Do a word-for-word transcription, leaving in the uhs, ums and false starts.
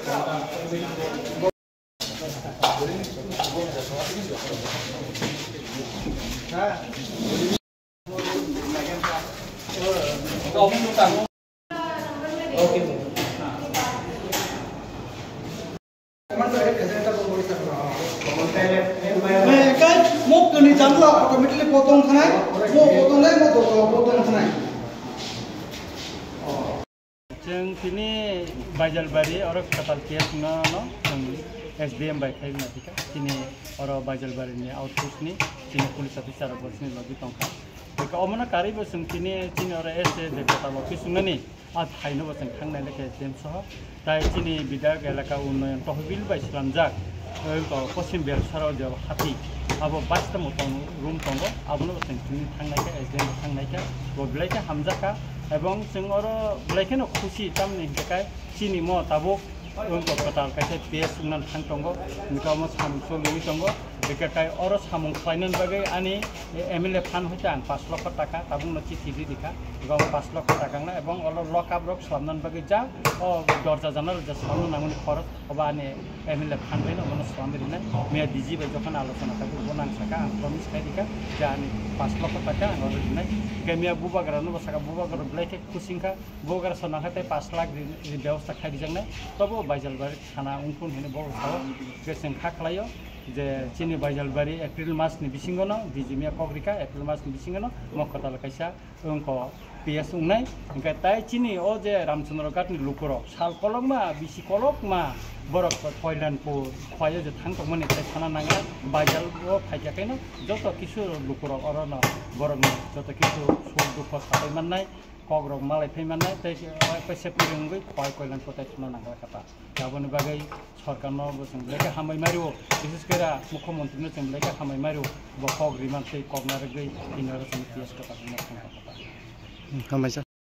Kai mok kani jangla automatically potong thanai, mo potong nai, mo potong, potong thanai. Chwng tini Baijalbari oro kwtal P S no, no chwng S D M bai khai na thika. Tini oro Baijalbari ni outpost ni tini police officer bo chini logi tongkha. Eka omono karwi bo chwng tini, tini oro S A je kwtal office wngnani. A thaino bo chwng thangnai le khe S D M soho, tai chini Bidhayok Elaka Unnayan Tohbil bai slamjak, oi to Poschim Belsorao je hati, abo bus tamo tong room tongo, abono bo chwng tini thangnai khe, S D M bo thangnai khe, bo belai khe hamjak kha, ebong chwng oro belai kheno khusi, tamni hinkhe kai chini mo tabuk oi to kwtal kaisa P S wngna thang tongo, hinkhe omo samung choliwi tongo. Bikhe kai oro samung khlainani bagwi ani M L A phan hoite ang pash lokho taka tabukno chithi ri rikha. Ego pash lokho taka wngna ebong oro lock up rok slamnani bagwi ja o dorja janala ja slamna nangmani khorok obo ani M L A phan baino omono slamwi rinai. Miya D G bai jokhon alochona khaikhe bo nang saka ang promise khai rikha je ani pash lokho taka ang oro rinai. Hingke miya bubagra no bo saka bubagra belai khe khusing kha. Bubagra sona khe tei pash lakh ri, ri bebosta khai rijaknai. Tobo Baijalbari thana wngphun hwnwi bo sao. Hingke chwng kha khlaio. Je chini Baijalbari April mas ni bisingo no D G miya kok rikha, April mas ni bisingo no mo kwtal kaisa wngkho P S wngnai. Hingke tai chini o je Ramchandra Ghat ni lukurok sal kolokma, bisi kolokma borok Koilanpur khwlaio je thang tongmani tai sana nangya, Baijal o phaikya khe no joto kisu lukurok oro no borok ni joto kisu suk dukho sapai mannai, kok rok malai phai mannai, tei kaisa pwrwngwi khwlai Koilanpur tai thangna nangya kha ta. Aboni bagwi sorkarno bo chwng belai khe hambai mario, bises khe ra mukhyamantri no chwng belai khe hambai mario, bo kok riman tei kok narwgwi tini oro chwng P S kwtal rwna thangkha. Hambai sir.